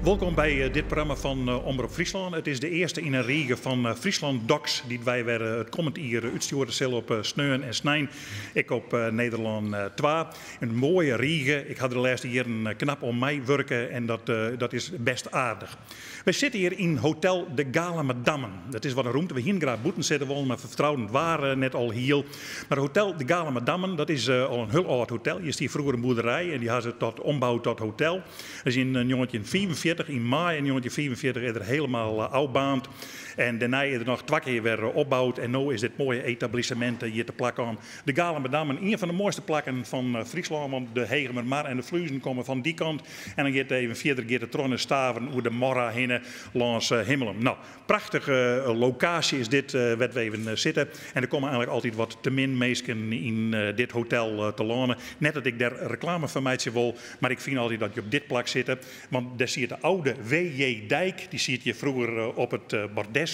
Wolkom by dit programma fan Omrop Fryslân. It is de earste yn in rige fan Fryslân Docs dy't wy wer it kommend jier útstjoere sille op sneon en snein, ek op Nederlân 2. In moaie rige. Ik ha der de lêste jierren knap oan meiwurke en dat is best aardich. Wy sitte hjir yn Hotel de Galamadammen. Dat is wat in rûmte. We hiene graach bûten sitte wollen, mar fertrouden it waar net alhiel. Mar Hotel de Galamadammen, dat is al in hiel âld hotel. Hjir stie froeger in boerderij en dy ha se tot omboud tot hotel. Dat is yn 1945, yn maaie 1945 is er helemaal ôfbaarnd. En dêrnei is er noch twa kear wer opboud en no is dit moaie etablissemint hjir te plak oan. De Galamadammen, ien fan de moaiste plakken fan Fryslân, want de Hegemermar en de Fluezen komme fan dy kant. En dan giet it even fierder, giet it troch nei Staveren oer de Morra hinne lâns Himmelum. No, prachtige lokaasje is dit wêr't we even sitte. En der komme eigenlik altyd wat te min minsken yn dit hotel telâne. Net dat ik dêr reklame foar meitsje wol, mar ik fyn altyd dat je op dit plak sitte. Want dêr siet de oude WJ Dijk, dy siet hjir froeger op it bordes.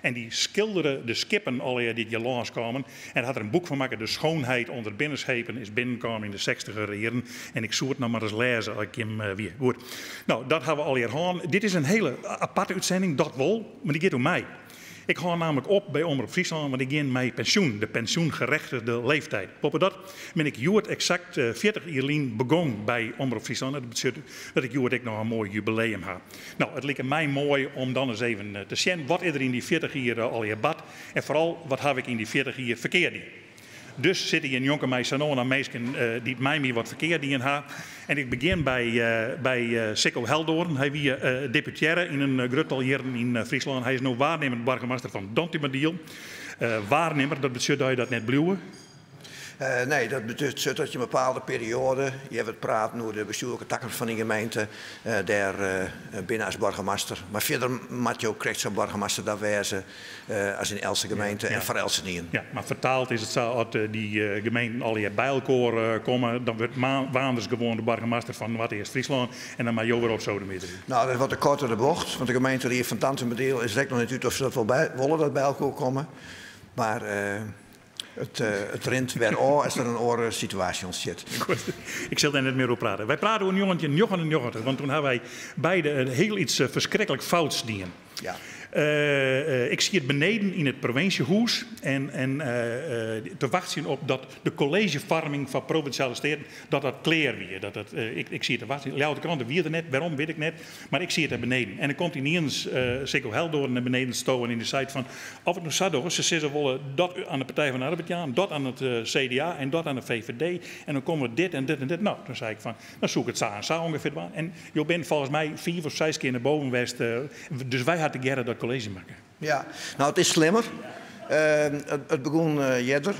En dy skildere de skippen allegear dy't hjir lâns kamen. En hat der in boek fan makke, De schoonheid onder binnenschepen, is binnenkaam yn de sechstiger jierren. En ik soe it noch mar ris lêze as ik jim wie. Goed, no, dat ha we allegear hân. Dit is in hiele aparte útsending, dat wol, mar dy giet oer my. Ik hâld nammentlik op by Omrop Fryslân, want ik gean mei pensjoen, de pensioengerechtigde leeftijd. Boppedat bin ik hjoed eksakt 40 jier lyn begong by Omrop Fryslân en dat betsjut dat ik hjoed ek noch in moai jubileum ha. No, it like my moai om dan ris even te sjen wat is der yn dy 40 jier allegear bard en foaral wat haw ik yn dy 40 jier ferkeard dien. Dus sitte hjir njonken my sa no en dan minsken dy't mei my wat ferkeard dien ha. En ik begjin by Sicko Heldoorn. Hy wie deputearre yn in grut tal jierren yn Fryslân. Hy is no waarnimmend boargemaster fan Dantumadiel. Waarnimmer, dat betsjut dat je dat net bliuwe? Nee, dat betsjut dat je in bepaalde perioade, je hawwe it praten oer de bestjoerlike takomst fan dy gemeente, dêr binne as boargemaster. Mar fierder moat jo krekt sa'n boargemaster dan wêze as yn eltse gemeente en foar eltsenien. Ja, mar fertaald is it sa, as dy gemeenten allegear by elkoar komme, dan wurdt Waanders gewoan de boargemaster fan Noardeast-Fryslân en dan mei jo wer opsodemiterje. No, dat is wat te koart door de bocht, want de gemeenterie fan Dantumadiel is der ek noch net út oft se dat wol wolle, dat by elkoar komme. Mar it rint wer ôf as der in oare situaasje ûntstiet. Goed, ik sil dêr net mear oer prate. Wy prate oer 1999, want toen hawwe wy beide hiel iets ferskriklik fouts dien. Ja. Ik siet beneden yn it provinsjehûs en te wachtsjen op dat de kolleezjefoarming foar Provinsjale Steaten dat dat klear wie. Dat dat, ik siet te wachtsjen. Ljouwerter Krante wie der net, wêrom wit ik net, mar ik siet dêr beneden. En der komt yniens Sicko Heldoorn nei beneden stowen en dy seit fan, As we it no sa dogge, se sizze wolle dat aan de Partij van de Arbeid jaan, dat aan it CDA en dat aan de VVD en dan komme we dit en dit en dit. No, toen sei ik fan, dan soe ik it sa en sa ûngefear dwaan. En jo binne folgens my fiif of seis kear nei boven west, dus wy ha tegearre dat kolleezje makke. Ja, no it is slimmer. It begûn earder.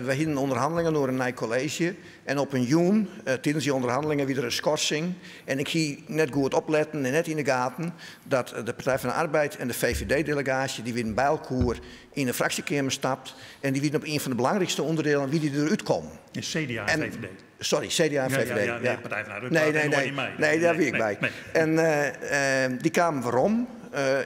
Wy hienen ûnderhannelingen oer in nij kolleezje en op in jûn, tidens dy ûnderhannelingen, wie der in skorsing en ik hie net goed opletten en net yn de gaten dat de Partij van de Arbeid en de VVD-delegaasje, dy wienen by elkoar yn de fraksjekeamer stapt en dy wienen op ien fan de belangrykste ûnderdielen wie dy derút kommen. En CDA en VVD? Sorry, CDA en VVD. Ja, ja, Partij van de Arbeid nee, nee, nee, nee, nee, dêr wie ik by. En dy kamen werom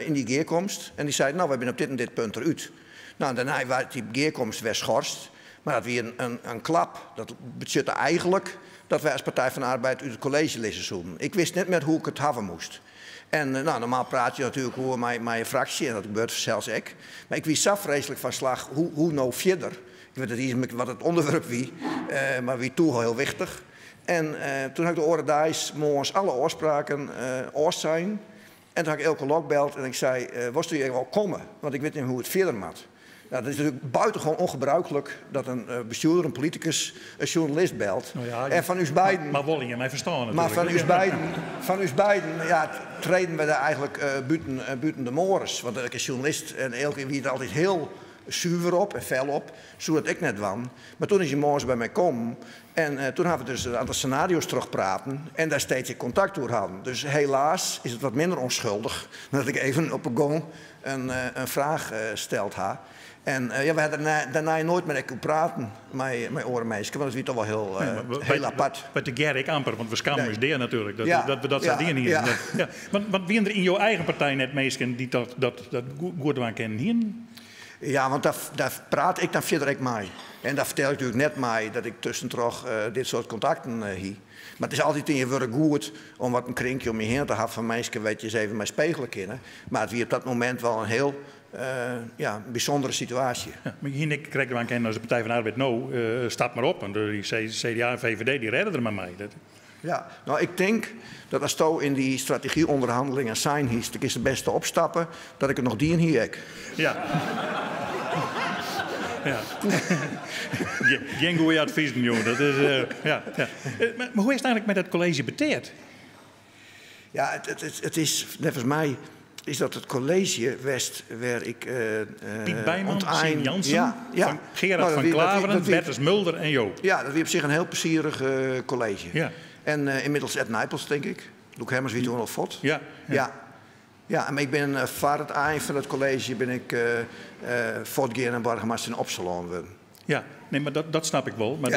yn dy gearkomst en dy seiden, no, wy binne op dit en dit punt derút. No, en dêrnei waard dy gearkomst wer schorst, mar dat wie in klap. Dat betsjutte eigenlik dat wy as Partij van de Arbeid út it kolleezje lizze soenen. Ik wist net mear hoe't ik it hawwe moast. En no, normaal prate je natuerlik oer mei je fraksje en dat gebeurt fansels ek. Mar ik wie sa freeslik fan slach, hoe no fierder? Ik wit net iens wat it ûnderwurp wie, mar wie toch hiel wichtich. En toen ha ik de oare deis moarns alle ôfspraken ôfsein. En toen ha ik Eelke Lok beld en ik sei, wolsto hjir wol komme? Want ik wit net hoe't it fierder moat. Nou, dat is natuerlik buitengewoon ongebruikelijk dat in bestjoerder, in politikus, in sjoernalist belt. Nou ja, en fan ús beiden. Mar wol ien mei ferstân natuerlik. Mar fan ús beiden, fan ús beiden, ja, treden we dêr eigenlik bûten de mores. Want ik as sjoernalist en Eelke wie der altyd hiel suver op en fel op, soe dat ek net dwaan. Mar toen is hy moarns by my kommen en toen hawwe we dus in oantal senario's trochpraten en dêr steeds ek kontakt oer hadden. Dus helaas is it wat minder onschuldich dan dat ik even op 'e gong in fraach steld ha. En ja, we ha der dêrnei noait mear ek oer praten mei oare minsken, want it wie toch wol hiel, hiel apart. Wy tegearre ek amper, want we skammen ús dea natuerlik dat we dat sa dien hienen. Ja. Want wienen der yn jo eigen partij net minsken dy't dat goed dwaan kinnen hienen? Ja, want dêr praat ik dan fierder ek mei. En daar fertel ik natuerlik net mei dat ik tuskentroch dit soart kontakten hie. Mar it is altyd yn je wurk goed om wat in krinkje om je hinne te hawwen fan minsken wêr't je ris even mei spegele kinne. Mar it wie op dat momint wol in hiel ja, bysûndere situaasje. Ja, mar je hiene ek krekt dwaan kinnen as de Partij van de Arbeid no, stap mar op, want de CDA en VVD dy rêde der mar mei. Dat... Ja, no ik tink dat asto yn dy strategy-ûnderhannelingen sein hiest, ik kinst it bêste opstappe, dat ik it noch dien hie ek. Ja. Ja. Gjin goede advizen jûn. Dat is, ja, ja. Mar hoe is it eigenlik mei dat kolleezje beteard? Ja, it is neffens my is dat it kolleezje west wêr ik. Piet Bijman, Siem Jansen, ja, ja. Gerard van Klaveren, Bertus Mulder en jo. Ja, dat wie op sich in hiel plezierich kolleezje. Ja. En ynmiddels Ed Nijpels, tink ik. Loek Hermans wie doe al fuort. Ja. Ja. Ja, mar ik bin foar it ein fan it kolleezje bin ik fuortgien en boargemaster yn Opsterlân wurden. Ja, nee, mar dat, dat snap ik wol, mar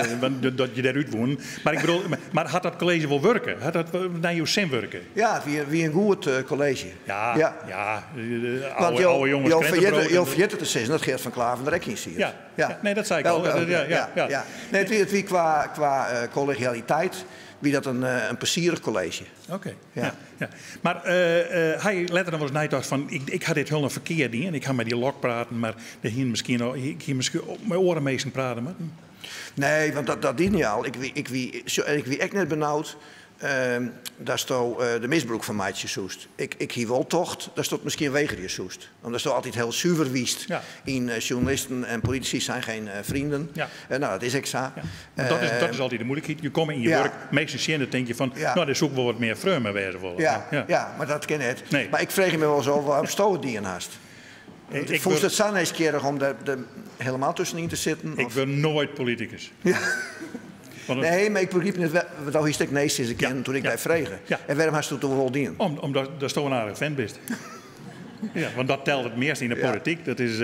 dat je dêrút woenen. Mar ik bedoel, mar hat dat kolleezje wol wurke? Hat dat nei jo sin wurke? Ja, it wie in goed kolleezje. Ja, ja. ja oude, oude jongens. Jo ferjitte te sizzen dat Geert van Klaveren der ek yn siet. Ja, ja. Nee, dat sei ik al. Ja, ja, ja. Nee, it wie kwa kollegialiteit wie dat in plezierich kolleezje. Oké. Ja. Ja. Mar ha je letter noch wolris neitocht fan ik, ik ha dit hielendal ferkeard dien, ik ha mei dy Lok praten, mar der hiene miskien al, ik hie miskien mei oare minsken prate moatten? Nee, want dat, dat die al. Ik wie ek net benaud datsto der misbrûk fan meitsje soest. Ik hie wol tocht datsto it miskien wegerje soest. Omdatsto altyd hiel suver wiest yn sjoernalisten en politisy zijn geen vrienden. No, dat is ek sa. Ja. Dat is, dat is altyd de moeilikheid. Je komme yn je wurk minsken tsjin, dan tink je fan, no, dêr soe ik wol wat mear freon mei wêze wolle. Ja, ja. mar dat kin net. Nee. Mar ik freegje my wolris ôf wêrom'tsto it dien hast. Ik fûnst it sa nijsgjirrich om der helemaal tuskenyn te sitten? Ik wurd noait politikus. Ja. Nee, mar ik begryp net, do hiest ek nee sizze kinnen toen ik dy frege. En wêrom hasto it doe wol dien? Omdatsto in aardich fint bist. Ja, want dat telt it meast yn de polityk. Dat, is,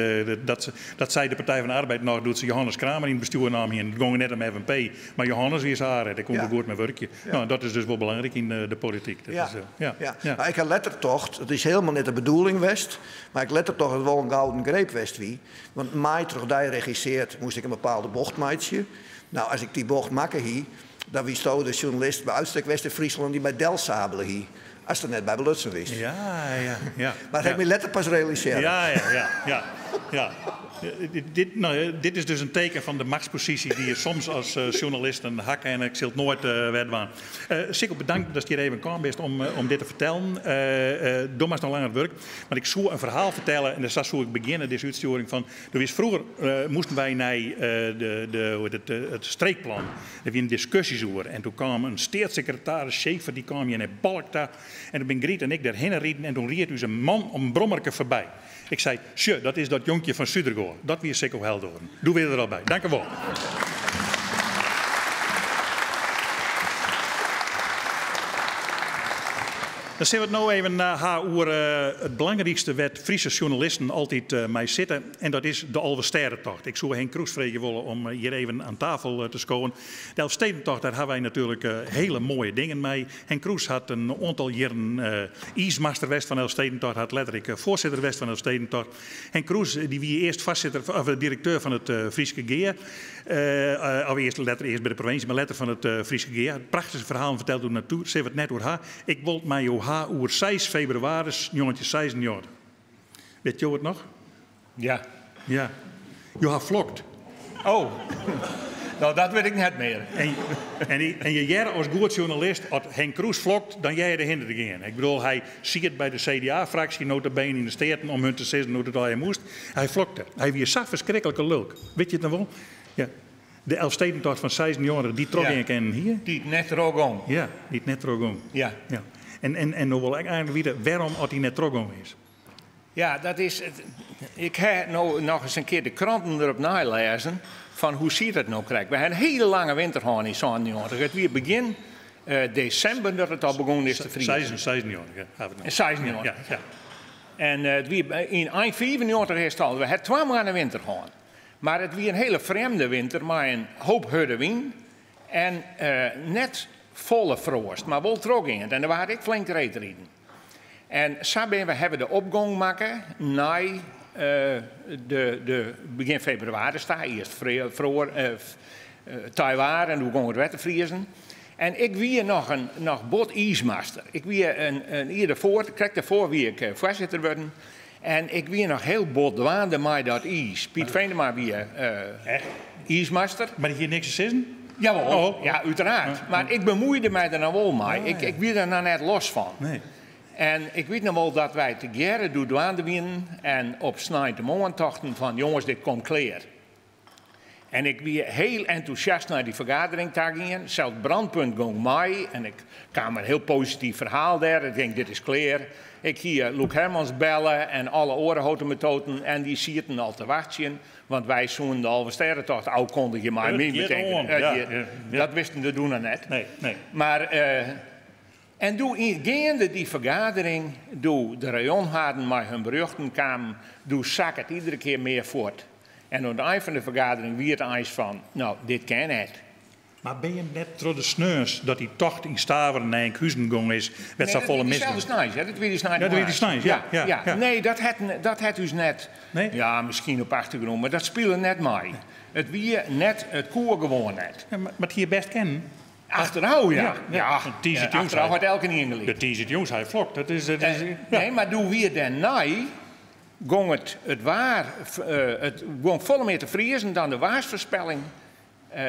dat, dat sei de Partij van de Arbeid noch doe't se Johannes Kramer yn it bestjoer naam hienen. It gong net om FNP, mar Johannes wie sa aardich, dêr koene we goed mei wurkje. No, dat is dus wol belangryk yn de polityk. Dat is, ja. Ja. Mar ik ha letter tocht, it is hielendal net de bedoeling west, mar ik letter tocht dat it wol in gouden greep west wie. Want mei troch dy regisseard moast ik in bepaalde bocht meitsje. No, as ik dy bocht makke hie, dan wiesto de sjoernalist by uitstek west yn Fryslân dy't my delsabele hie. Ast der net by belutsen wiest. Ja, ja, ja. Mar dat ha ik my letter pas realisearre. Ja, ja, ja, ja, ja. Dit, no, dit is dus in teken fan de machtsposysje dy't je soms as sjoernalisten ha en ik sil it noait wer dwaan. Sicco, bedankt datst hjir even kaam bist om dit te fertellen. Do moatst noch langer wurk, want ik soe in ferhaal fertelle en sa soe ik begjinne dizze útstjoering fan. Do witst, froeger moasten wy nei de, de, hoe hjit it, it streekplan. Der wienen diskusjes oer en doe kaam in steatssekretaris Schaefer, dy kaam hjir nei Balk ta en doe bin Griet en ik dêrhinne riden en doe ried ús in man op in brommerke foarby. Ik sei, sjoch, dat is dat jonkje fan Sudergoa. Dat wie Sicko Heldoorn. Doe wie er al by. Dankewol. Dan sille we it no even ha oer it belangrykste wêr't Fryske sjoernalisten altyd mei sitte en dat is de Alvestêdetocht. Ik soe Henk Kroes freegje wolle om hjir even aan tafel te skowen. De Elfstedentocht, dêr ha wy natuerlik hiele moaie dingen mei. Henk Kroes hat in oantal jierren iismaster west fan de Elfstedentocht, hat letter ek foarsitter west fan de Elfstedentocht. Henk Kroes dy wie earst foarsitter of direkteur fan it Fryske Gea. Of earst letter earst by de provinsje, mar letter fan it Fryske Gea. Hat prachtige ferhalen ferteld oer de natuer, sille we it net oer ha. Ik wol it mei jo ha oer 6 febrewaris 1996. Wit jo it noch? Ja. Ja. Jo ha flokt. Oh. No, dat wit ik net mear. En, en, en je hearre as goed sjoernalist, as Henk Kroes flokt, dan hear je derhinne te gean. Ik bedoel, hy siet by de CDA-fraksje nota bene yn de Steaten om hun te sizzen hoe't it allegear moast. Hy flokte. Hy wie sa ferskriklik lulk. Wit je it noch wol? Ja. De Elfstedentocht fan 96, dy't trochgean ja. kinnen hie. Dy't net trochgong. Ja, dy't net trochgong. Ja. Ja. En, en, en no wol ik eigenlik witte wêrom at dy net trochgong is. Ja, dat is. Ik ha no noch ris in kear de kranten derop neilêzen fan hoe siet it no krekt. We ha in hiele lange winter hân yn 97. It wie begjin desimber dat it al begûn is te friezen. 96, ja. 96. Ja, ja. En it wie yn ein 95 is it al. We ha twa moanne winter hân. Mar it wie in hiele frjemde winter mei in hoop hurde wyn en net folle froast, mar wol trochgeand. En der waard ek flink reedriden. En sa binne we, hawwe we de opgong makke nei de, de begjin febrewaris ta. Earst froar, teiwaar en doe gong it wer te friezen. En ik wie noch in noch bot iismaster. Ik wie in, in jier derfoar, krekt derfoar wie ik foarsitter wurden. En ik wie noch hiel bot dwaande mei dat iis. Piet Venema wie iismaster. Mar dy hie niks te sizzen? Jawol, oh. ja, uiteraard. Mar ik bemuoide my der noch wol mei. Oh, ja. Ik wie der noch net los fan. Nee. En ik wit noch wol dat wy tegearre doe dwaande wienen en op sneintemoarn tochten fan jonges, dit komt klear. En ik wie hiel entûsjast nei dy fergadering ta gien. Sels Brandpunt gong mei en ik kaam in hiel posityf ferhaal dêr. Ik tink, dit is klear. Ik hie Loek Hermans belle en alle oare hotemetoten en dy sieten al te wachtsjen, want wy soenen de Alvestêdetocht ôfkondigje mei myn betinken. Dat wisten de doe noch net. Nee, nee. Mar en doe geande dy fergadering, doe de rayonhaden mei hun berjochten kamen, doe sakke it iedere kear mear fuort. En oan it ein fan de fergadering wie it eins fan, no, dit kin net. Mar binne jim net troch de sneons dat dy tocht yn Staveren nei Enkhuzen gong is, wêr't safolle Nee, dat wie mis dyselde sneins, hè? Dat wie dy Ja, dat wie dy sneins, ja, ja, ja. Nee, dat hat ús net. Nee? Ja, miskien op achtergrûn, mar dat spile net mei. It wie net, it koe gewoan net. Ja, mar it hie bêst kinnen. Achterôf, ja. Ja, Ja, de tiisdeitejûns achterôf hat elkenien gelyk. De tiisdeitejûns ha je flokt. Dat is, dat is, ja. Nee, mar doe wie it dêrnei, gong it, it waar, it gong folle mear te friezen dan de waarsfoarspelling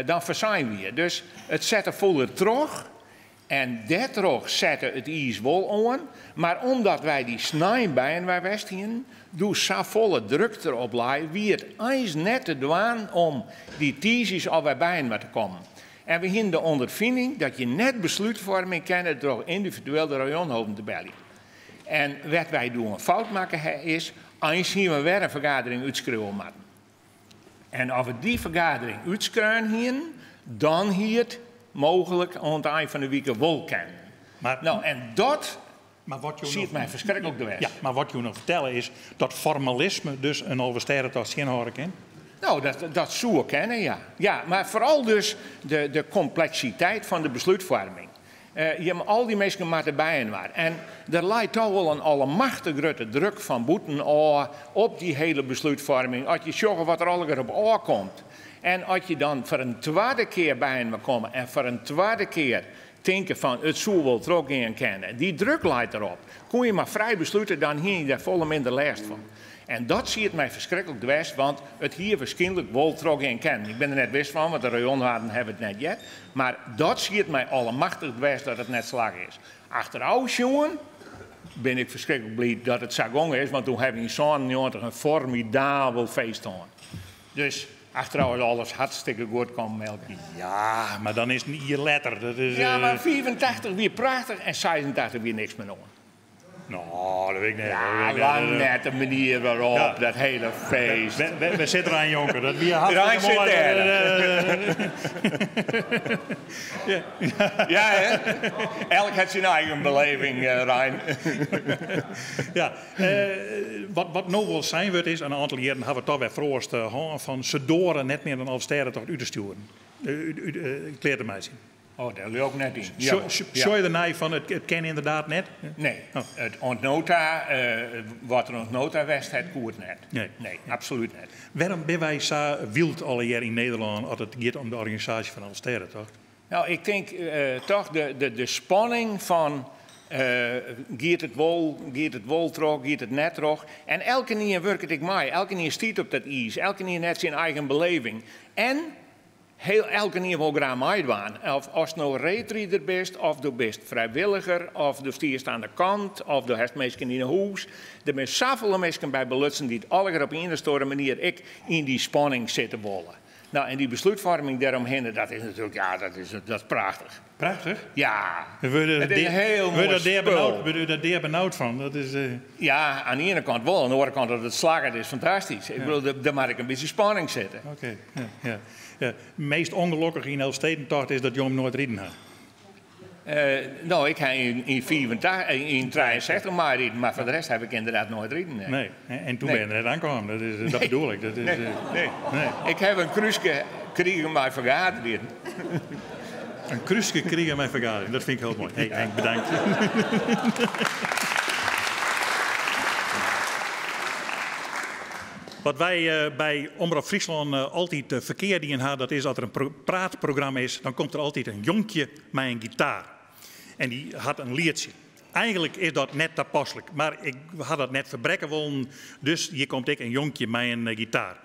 dan foarsein wie. Dus it sette foller troch en dêrtroch sette it iis wol oan. Mar omdat wy dy snein byinoar west hienen, doe safolle druk derop lei, wie it eins net te dwaan om dy tiisdeis alwer byinoar te kommen. En we hienen de ûnderfining dat je net beslútfoarming kenne troch yndividueel de rayonhoofden te beljen. En wêr't wy doe in fout makke ha is, eins hiene we wer in fergadering útskriuwe moatten. En as we dy fergadering útskreaun hienen, dan hie it mooglik oan it ein fan de wike wol kinnen. Mar, no, en dat mar wat jo siet no, my ferskriklik dwers. Ja, mar wat jo no fertelle is dat formalisme dus in Alvestêdetocht tsjinhâlde kin? No, dat soe kinne, ja. Ja, mar foaral dus de kompleksiteit fan de beslútfoarming. Al dy minsken moatte byinoar. En der leit toch wol in allemachtige grutte druk fan bûten ôf op dy hele beslútfoarming. As je sjogge wat der allegear op ôfkomt. En as je dan foar in twadde kear byinoar komme en foar in twadde kear tinke fan it soe wol trochgean kinne. Dy druk leit derop. Koe je mar frij beslute, dan hie je dêr folle minder lêst fan. En dat siet my ferskriklik dwers, want it hie wierskynlik wol trochgean kinnen. Ik bin der net wis fan, want de rayonhaden hawwe it net heard. Mar dat siet my allemachtich dwers dat it net slagge is. Achterôf sjoen bin ik ferskriklik bliid dat it sa gong is, want doe hawwe we yn sânennjoggentich in formidabel feest hân. Dus achterôf is alles hartstikke goed kommen, Elke. Ja, mar dan is it in jier letter. Dat is, Ja, mar 85 wie prachtich en 86 wie niks mear oan. No, dat wit ik net. Ja, lang net de manier waarop, Ja. dat hele feest. Wêr sit Rein Jonker? Dat wie hartstikke Rein sit moai. dêr. Ja, hè? Elk hat syn eigen beleving, Rein. Ja, wat no wol sein wurdt is, in oantal jierren hawwe we toch wer froast hân fan se doare net mear in Alvestêdetocht út te stjoeren, klear te meitsjen. Oh, dêr leau ik net yn. Sjoch je dernei fan it kin ynderdaad net? Nee. Oh. It oant no ta, wat der oant no ta west hat, koe it net. Nee. Nee, absolút net. Wêrom binne wy sa wyld allegear yn Nederlân as it giet om de organisaasje fan Alvestêdetocht? No, ik tink toch de spanning fan giet it wol, giet it wol troch, giet it net troch. En elkenien wurket ek mei, elkenien stiet op dat iis, elkenien hat syn eigen beleving. En heel elkenien wol graach meidwaan. Of ast no reedrider bist, of do bist frijwilliger, of do stiest oan de kant, of do hast minsken yn 'e hûs. Der binne safolle minsken by belutsen dy't allegear op ien of oare manier ek yn dy spanning sitte wolle. No, en dy beslútfoarming dêromhinne, dat is natuerlik, ja, dat is prachtich. Prachtich? Ja. We wurde Het is een heel wurde moai dêr spul. benaud, wurde der dêr benaud fan? Dat is, Ja, oan de iene kant wol, oan de oare kant dat it slagget is fantastysk. Ik bedoel, dêr moat ek in bytsje spanning sitte. Oké, ja, ja. Ja, meast ûngelokkich yn Elfstedentocht is dat jo him noait riden ha. No, ik ha yn yn 63 meiriden, mar foar de rest ha ik ynderdaad noait riden. Nee. Nee, en toen Nee. ben je er net aangekomen, dat bedoel ik. Dat is, Nee, nee. nee. Ik ha in krúske krigen mei fergaderjen. In krúske krigen mei fergaderjen, dat fyn ik hiel moai. Hey, Henk, bedankt. Wat wy by Omrop Fryslân altyd ferkeard dien ha, dat is as der in praatprogramma is, dan komt der altyd in jonkje mei in gitaar. En dy hat in lietsje. Eigenlik is dat net tapaslik, mar ik ha dat net ferbrekke wollen, dus hjir komt ek in jonkje mei in gitaar.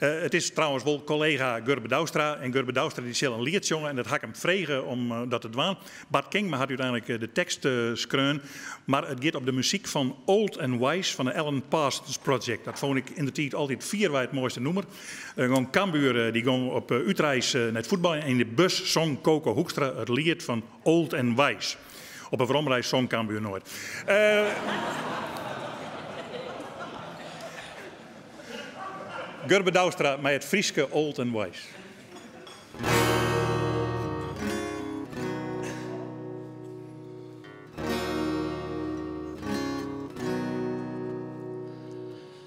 It is trouwens wol kollega Gurbe Douwstra en Gurbe Douwstra dy sil in liet sjonge en dat ha ik him frege om dat te dwaan. Bart Kingma hat úteinlik de tekst skreaun, mar it giet op de muzyk fan Old and Wise fan de Alan Parsons Project. Dat fûn ik yndertiid altyd fierwei it moaiste nûmer. Gong Cambuur dy gong op útreis nei it fuotbaljen en yn de bus song Coco Hoekstra it liet fan Old and Wise. Op 'e weromreis song Cambuur noait. Gurbe Douwstra mei it Fryske Old and Wise.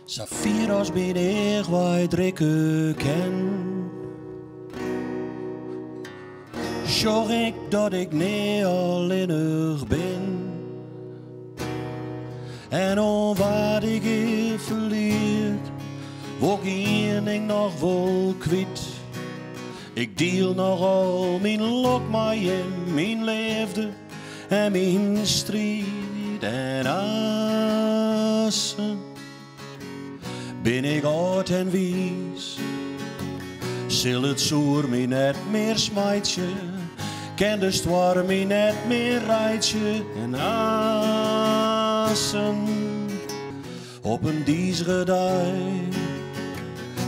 Sa fier as myn each weit rikke kin, sjoch ik dat ik nea allinnich bin. En oan wat ik ea ferleard, wol ik ien ding noch wol kwyt. Ik diel noch al myn lok mei jim, myn leafde en myn striid en aansen bin ik âld en wiis. Sil it soer my net mear smeitsje, kin de stoarm my net mear reitsje en aansen op in dizige dei.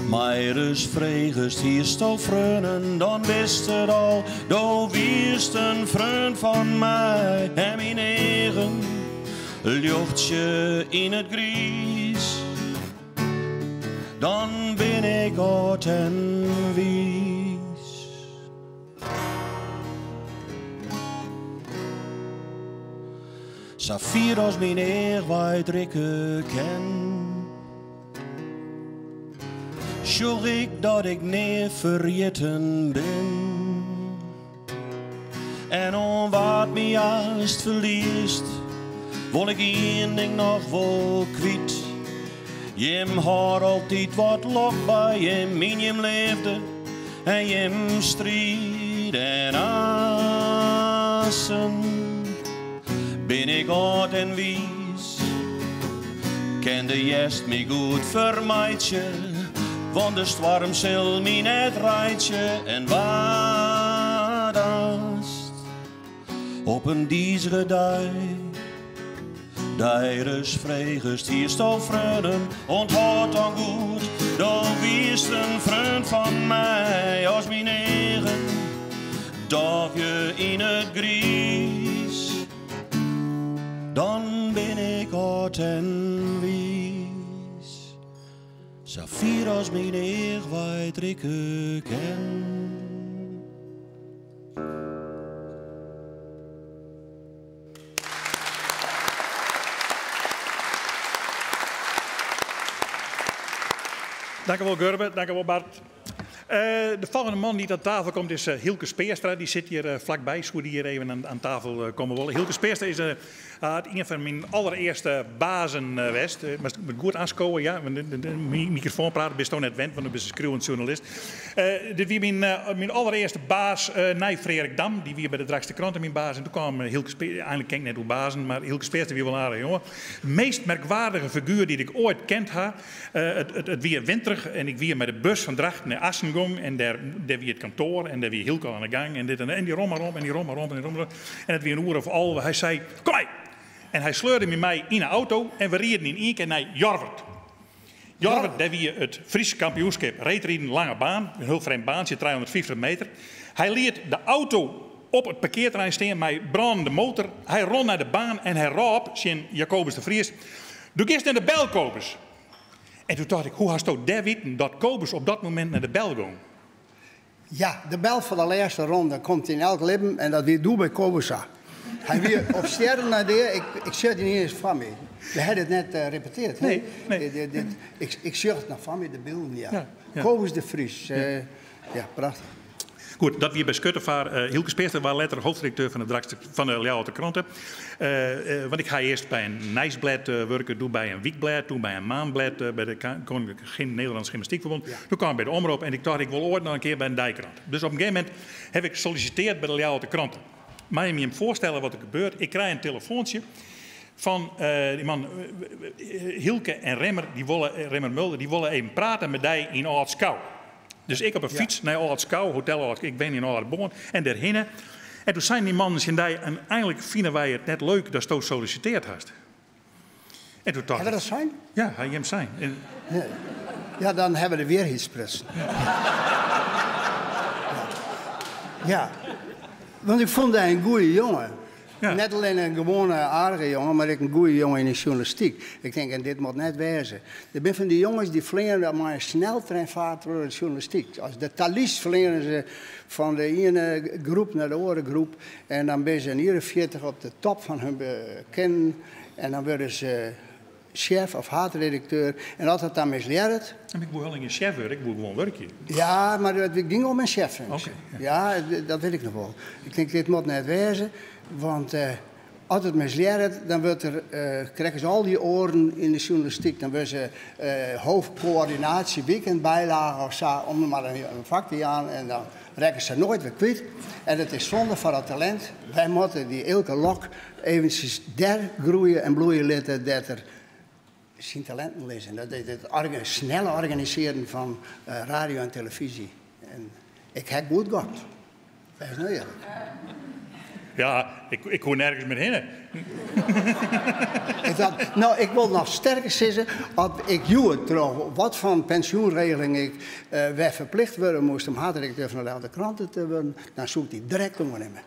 My ris fregest, hiesto freonen, dan witst it al, do wiest in freon fan my. En myn eagen ljochtsje yn it griis, dan bin ik âld en wiis. Sa fier as myn each weit rikke kin, sjoch ik dat ik nea ferjitten bin. En oan wat my aanst ferliest, wol ik ien ding noch wol kwyt. Jim hâlde altyd wat lok by jim yn jim leafde en jim striid en aansen bin ik âld en wiis. Kin de hjerst my goed fermeitsje, want de stoarm sil my net reitsje en wat ast op in dizige dei dy ris fregest, hiesto freonen, ûnthâld dan goed, do wiest in freon fan my as myn eagen dôvje yn it griis. Dan bin ik âld en wiis, sa fier as myn each weit rikke kin. Dankjewol Gurbe, dankjewol Bart. De folgjende man dy't oan tafel komt is Hylke Speerstra. Dy sit hjir flakby. Soe dy hjir even oan tafel komme wolle? Hylke Speerstra is ien fan myn allerearste bazen west. Moatst goed oanskowe, ja. Want de mikrofoan prate bisto net wend, want do bist in skriuwend sjoernalist. Dit wie myn allerearste baas nei Freark Dam. Dy wie by de Drachtster Krante myn baas. En doe kaam Hylke Speerstra, eigenlik ken ik net oer bazen, mar Hylke Speerstra wie wol in aardige jonge. De meast merkwaardige figuer dy't ik oait kend ha. It wie winterich en ik wie mei de bus fan Drachten nei Assen gong en dêr wie it kantoar en dêr wie Hylke al oan de gang en dit en dat. En dy rûn mar om en dy rûn mar om en dy rûn mar om. En it wie in oere of 11. Hy sei, Kom mei! En hy sleurde my mei yn 'e auto en we rieden yn ien kear nei Jorwert. Jorwert, dêr wie it Frysk kampioenskip reedriden lange baan, in hiel frjemd baantsje, 350 meter. Hy liet de auto op it parkearterrein stean mei brânende motor. Hy rûn nei de baan en hy rôp tsjin Jacobus de Vries, Do giest nei de bel, Kobus! En doe tocht ik, hoe hasto dêr witten dat Kobus op dat momint nei de bel gong? Ja, de bel foar de lêste ronde komt yn elk libben en dat wie doe by Kobus sa. Hy wie op stjerren nei dea, ik sjoch it yniens foar my. We ha dit net repeteard, hè? Nee, nee. Ik sjoch it noch foar my, de bylden, ja. Ja, ja. Kobus de Vries, ja, prachtich. Goed, dat wie by Schuttevaer. Hylke Speerstra waard letter hoofdredakteur fan de Drachtster, fan de Ljouwerter Krante. Want ik ha earst by in nijsblêd wurke, doe by in wykblêd, doe by in maandblêd by de Koninklijke Nederlands Gymnastiekverbond. Doe kaam ik by de Omrop en ik tocht, ik wol oait noch in kear by in deikrant. Dus op in gegeven momint haw ik sollisitearre by de Ljouwerter Krante. Meie je jim foarstelle wat der gebeurt? Ik krij in telefoantsje fan dy man Hylke en Rimmer, dy wolle, Rimmer Mulder, dy wolle even prate mei dy yn Aldskou. Dus ik op 'e fyts nei Aldskou, Hotel Ald, ik wenje yn Aldeboarn, en dêrhinne. En doe seinen dy mannen tsjin dy, en einlik fine wy it net leuk datsto sollisitearre hast. En doe tocht Hawwe dat sein? Ja, ha jim sein. En Ja, dan hawwe we de wierheid sprutsen. Ja. Want ik fûn dy in goede jonge. Ja. Net allinne in gewoane aardige jonge, mar ek in goede jonge yn de sjoernalistyk. Ik tink, en dit moat net wêze. Der binne fan dy jonges dy fleane mei in sneltreinfaart troch de sjoernalistyk. As de Thalys fleane se fan de iene groep nei de oare groep. En dan binne se in jier of 40 op de top fan hun kinnen. En dan wurde se sjef of haadredakteur. En as dat dan mislearret. En ik woe hiel gjin sjef wurde, ik woe gewoan wurkje. Ja, mar it gyng om in sjeffunksje. Oké, ja. Ja, dat wit ik noch wol. Ik tink, dit moat net wêze, want as it mislearret, dan wurdt der, krekt as al dy oaren yn de sjoernalistyk, dan wurde se hoofdcoördinatie weekendbijlage of sa, om mar in fak te jaan en dan rekke se noait wer kwyt. En it is sonde foar dat talint. Wy moatte dy Eelke Lok eventsjes dêr groeie en bloeie litte dêr't er syn talinten lizze. En dat is it snelle organisearjen fan radio en telefyzje. En ik ha goed gokt. Wês no earlik. Ja, ik koe nergens mear hinne. Ik dacht, no, ik wol noch sterker sizze, as ik hjoed troch wat fan pensjoenregeling ik wer ferplicht wurde moast om haadredakteur fan de Ljouwerter Krante te wurden, dan soe ik dy direkt oannimme.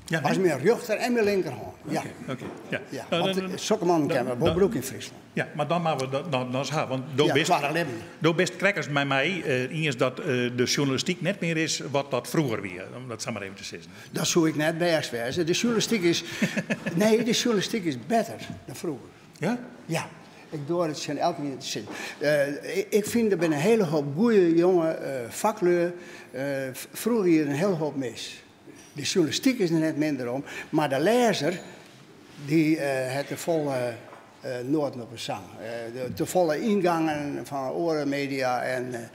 Ja, As myn rjochter en myn linkerhân. Ja. Oké, oké. Ja. Ja, Nou, want sokke mannen kinne we wol brûke yn Fryslân. Ja, mar dan moatte we dat dan ris ha. Want do Ja, bist, twadde libben. do bist krekt as mei my iens dat de sjoernalistyk net mear is wat dat froeger wie, om dat sa mar even te sizzen. Dat soe ik net bêst wêze. De sjoernalistyk is, nee, de sjoernalistyk is better dan froeger. Ja? Ja. Ik doar it tsjin elkenien te sizzen. Ik fyn der binne in hiele hoop goede jonge faklju. Froeger wie der in hiele hoop mis. De sjoernalistyk is der net minder om, mar de lêzer dy hat te folle noaten op 'e sang. Te folle yngangen fan oare media en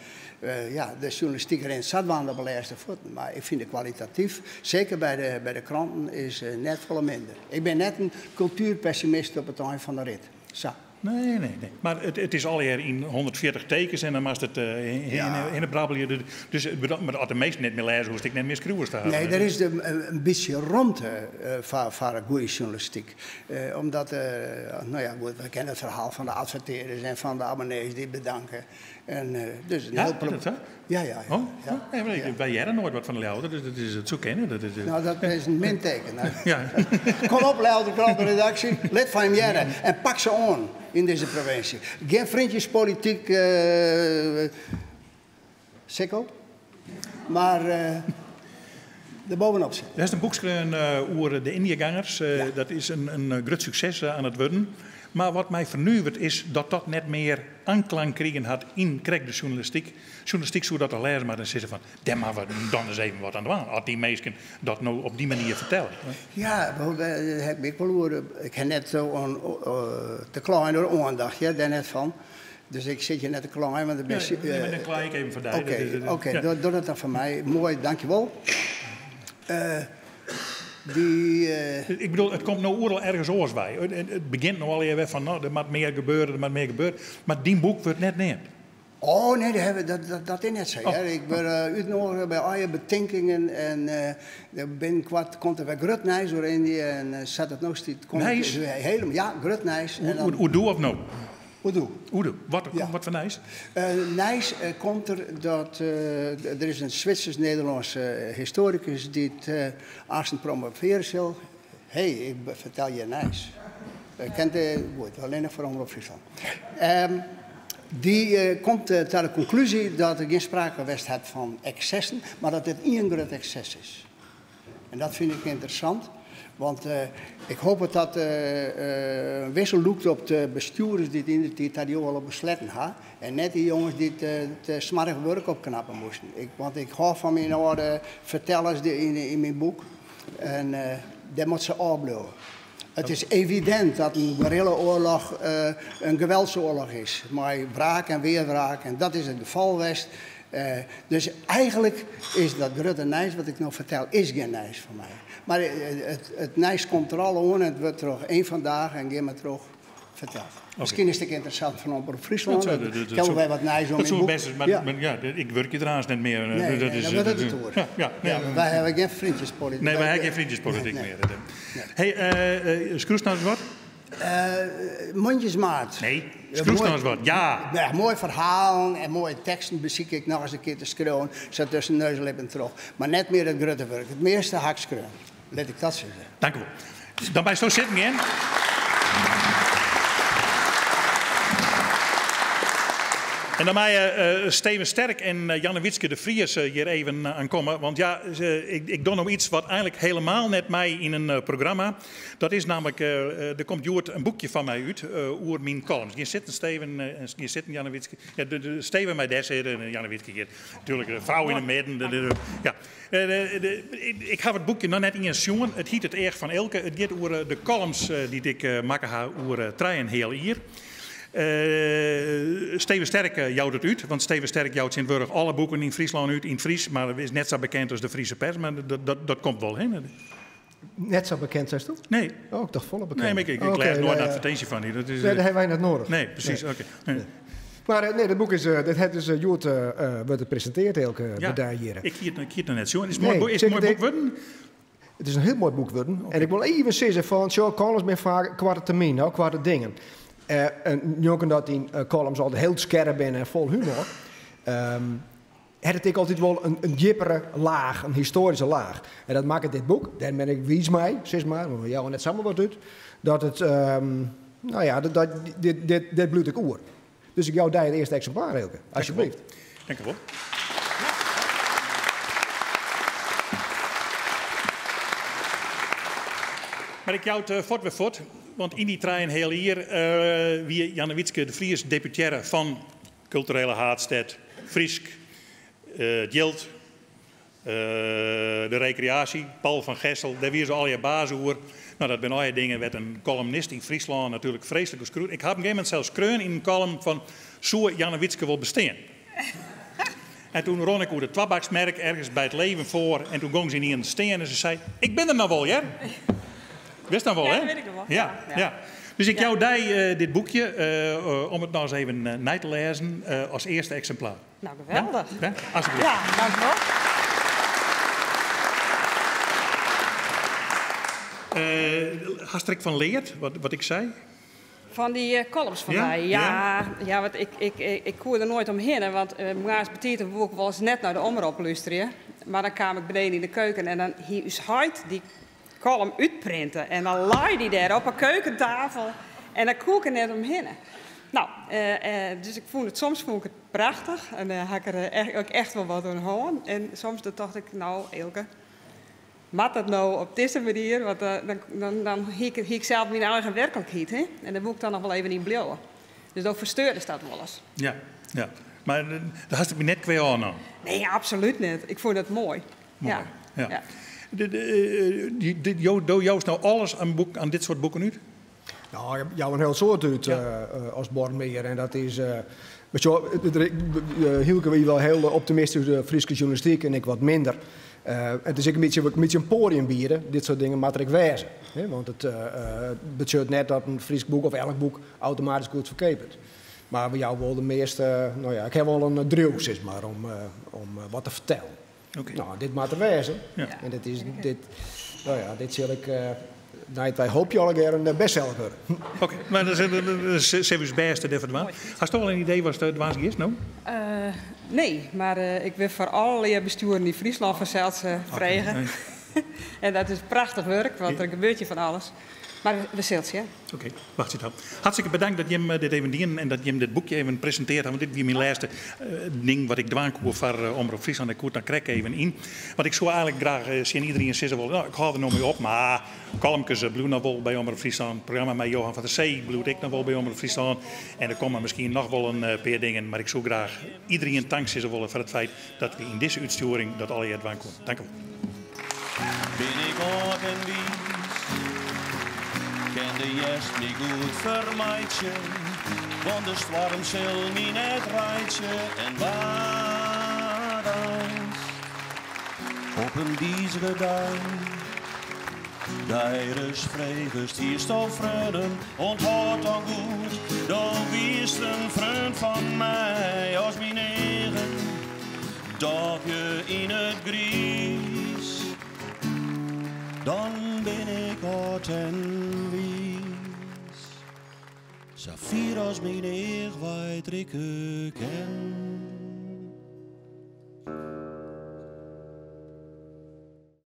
ja, de sjoernalistyk rint sadwaande op 'e lêste fuotten. Mar ik fyn de kwalitatyf, seker by de kranten, is net folle minder. Ik bin net in kultuerpessimist op it ein fan de rit. Sa. Nee, nee, nee. Mar it is allegear yn 140 tekens en dan moatst it hinne brabbelje. Dus, mar as de minsken net mear lêze, hoechst ek net mear skriuwers te hawwen. Nee, der is in bytsje romte foar in goede sjoernalistyk. Omdat, no ja, goed, we kenne it ferhaal fan de advertearders en fan de abonnees dy't bedanke. En, dus in Ja, hiel is dat sa? Ja, ja, ja. Oh, Ja. nee, maar wy hearre noait wat fan de Ljouwerter, dus dat is, it soe kinne. Dat is, Nou, dat is in min teken. Hè? Ja. Kom op, Ljouwerter Krantenredactie, lit fan jim hearre en pak se oan yn dizze provinsje. Gjin vriendjespolityk, sikkel, mar der bovenop sitte. Der is in boek skreaun oer de Indiëgangers. Ja. Dat is in grut sukses oan it wurden. Mar wat my fernuveret is dat dat net mear oanklang krigen hat yn krekt de sjoernalistyk. Sjoernalistyk soe dat al lêze moatte en sizze fan, dêr moatte we dan ris even wat oan dwaan, as dy minsken dat no op dy manier fertelle. Ja, wel, dêr ha ik my ek wol oer. Ik ha net oan te kleien oer oandacht, hear, dêr net fan. Dus ik sit hjir net te kleien, want ik bin Ja, nee, mar dan klei ik even foar dy. Oké, Dat is, oké, ja. doe dat dan foar my. Moai, dankjewol. Dy, Ik bedoel, it komt no oeral ergens oars wei. It begjint no allegear wer fan, no, der moat mear gebeure, der moat mear gebeure. Mar dyn boek wurdt net neamd. Oh, nee, dat hawwe we, dat is net sa, Oh. hear. Ik wurd útnûge by allegear betinkingen en der binnenkoart komt der wer grut nijs oer Indië en sa't it no stiet, komt it Nijs? wer helemaal, ja, grut nijs. En dan Oer doe of no? Oer doe. Oer doe. Wat, Ja. wat foar nijs? Nijs komt der dat der is in Switsers-Nederlânske historikus dy't aansten promovearje sil. Hé, ik fertel hjir nijs. Kent de, goed, allinnich foar Omrop Fryslân. Dy komt ta de konklúzje dat der gjin sprake west hat fan eksessen, mar dat dit ien grut ekses is. En dat fyn ik ynteressant, Want ik hoop dat in wissel lûkt op de bestjoerders dy't yn de tiid ta dy oarloch besletten ha. En net dy jonges dy't it smoarge wurk opknappe moasten. Want ik hâld fan myn âlde fertellers yn myn boek. En dêr moat se ôfbliuwe. It is evidint dat in guerrillaoarloch in geweldsoarloch is, mei wraak en wearwraak en dat is it gefal west. Dus eigenlik is dat grutte nijs wat ik no fertel, is gjin nijs foar my. Mar it nijs komt der al oan en it wurdt troch EenVandaag en gean mar troch ferteld. Miskien is it ek ynteressant fan Omrop Fryslân, dat kin wol wer wat nijs om myn boek. Ja. Ja, ik wurkje der aanst net mear. Nee, nee, dan wurdt it it oer. Ja, ja. Wy hawwe gjin vriendjespolityk. Nee, wy hawwe gjin vriendjespolityk mear. Hey, skriuwst no ris wat? Mondjesmaat. Nee, skriuwst no ris wat? Ja! Ja, moaie ferhalen en moaie teksten besykje ik noch ris in kear te skriuwen, sa tusken neus en lippen troch. Mar net mear it grutte wurk. It measte ha ik skreaun. Lit ik dat sizze. Dankewol. Dan meisto sitten gean. En dan meie Steven Sterk en Jannewietske de Vries hjir even oan komme. Want ja, ik doch no iets wat eigenlik helemaal net mei yn in programma. Dat is namelijk, der komt hjoed in boekje fan my út oer myn columns. Gean sitten Steven en gean sitten Jannewietske. Ja, Steven mei dêr sitte en Jannewietske hjir. Natuerlik, de frou yn 'e midden. Ja. Ik haw it boekje noch net iens sjoen. It hyt It Each fan Eelke. It giet oer de columns dy't ik makke ha oer trijenheal jier. Steven Sterk jout it út, want Steven Sterk jout tsjintwurdich alle boeken yn Fryslân út yn it Frysk, mar is net sa bekend as de Friese Pers, mar dat komt wol, hè? Net sa bekend, seisto? Nee. Oh, ik tocht folle bekend. Nee, mar ik lês noait in advertinsje fan dy. Dat is, nee, dat hawwe wy net noadich. Nee, presys. Nee. Oké. Nee. Mar nee, dat boek is, dat hat dus hjoed wurdt it presintearre elke ja. dei hjir. Ik hie it noch net sjoen. Is it moai, is it moai boek wurden? It is in hiel moai boek wurden. En ik wol even sizze fan, sjoch, columns binne faak koarte termyn, no, koarte dingen. En njonken dat dyn columns altyd hiel skerp binne en fol humor, hat it ek altyd wol in djippere laach, in histoaryske laach. En dat makket dit boek, dêr bin ik wiis mei, sis mar, want we jouwe net samar wat út, dat it, no ja, dat, dit, dit, dit bliuwt ek oer. Dus ik jou dy it earste eksimplaar, Eelke. Alsjeblieft. Dankjewol. Mar ik jou it fuort wer fuort, want yn dy trijenheal jier wie Jannewietske de Vries deputearre fan Kulturele Haadstêd, Frysk, it jild, de rekreaasje, Paul van Gessel, dêr wie se allegear baas oer. No, dat binne allegear dingen wêr't in kollumnist yn Fryslân natuerlik freeslik oer skriuwt. Ik ha op in gegeven momint sels skreaun yn in kollum fan soe Jannewietske wol bestean? En toen rûn ik oer de Twabaksmerk ergens by it leven foar en toen gong se ynienen stean en se sei, ik bin der noch wol, hear. Witst noch wol, hè? Ja, dat wit ik noch wol. Ja, ja. Dus ik jou dy dit boekje om it noch ris even nei te lêzen as earste eksimplaar. Nou, geweldich. Ja? Alsjeblieft. Ja, dankjewol. Hast der ek fan leard, wat ik sei? Fan dy columns fan dy? Ja, ja, want ik koe der noait omhinne, want moarns betiid dan woe ik wolris net nei de omrop lústerje. Mar dan kaam ik beneden yn de keuken en dan hie ús heit dy kollum útprinte en dan lei dy dêr op 'e keukentafel en dan koe ik der net omhinne. No, dus ik fûn it, soms fûn ik it prachtich en ha ik der ek echt wol wat oan hân. En soms dan tocht ik, no Eelke, moat dat no op dizze manier? Want dan hie ik sels myn eigen werklikheid, hè? En dêr woe ik dan noch wol even yn bliuwe. Dus dan fersteurde dat wolris. Ja, ja. Mar do hast it my net kwea ôf naam? Nee, absolút net. Ik fûn it moai. Moai, Ja. ja. Ja. Do joust no alles aan boek, aan dit soart boeken út? No, ik jou in hiel soad út as Bornmeer. En dat is. Maar sjo, Hielke wie wol hiel optimistysk oer de Fryske journalistyk en ik wat minder. It is ek in bytsje in poadium biede. Dit soart dingen moat der ek wêze. Hè? Want it betsjut net dat in Frysk boek of elk boek automatysk goed ferkeapet. Mar we jouwe wol de measte, no ja, ik ha wol in driuw, sis mar, om wat te fertellen. Oké. No, dit moat der wêze. Ja. En dit is, dit, no ja, dit sil ik, nei't wy hoopje allegear in bestseller wurde. Oké, mar dan sille we ús bêste dêrfoar dwaan. Hasto al in idee watst dwaan giest no? Nee, mar ik wurd foar allegear bestjoeren yn Fryslân fansels frege. En dat is prachtich wurk, want der gebeurt hjir fan alles. Mar we sille sjen. Oké, wachtsje it ôf. Hartstikke bedankt dat jim dit even dienen en dat jim dit boekje even presintearre hawwe, want dit wie myn lêste ding wat ik dwaan koe foar Omrop Fryslân. Ik koe it dan krekt even yn. Want ik soe eigenlik graach tsjin iderien sizze wolle, no, ik hâld der no mei op, mar Kolumkes bliuwt noch wol by Omrop Fryslân. It programma mei Johan van der Zee bliuwt ek noch wol by Omrop Fryslân. En der komme miskien noch wol in pear dingen, mar ik soe graach iderien tank sizze wolle foar it feit dat we yn dizze útstjoering dat allegear dwaan koene. Dank u wol. Bin ik âld en wiis, kin de hjerst my goed fermeitsje, want de stoarm sil my net reitsje en wat as op in dizige dei dy ris fregest hiesto freonen, ûnthâld dan goed, do wiest in freon fan my as myn eagen dôvje yn it griis, dan bin ik âld en wiis. Sa fier as myn eachweid rikke kin.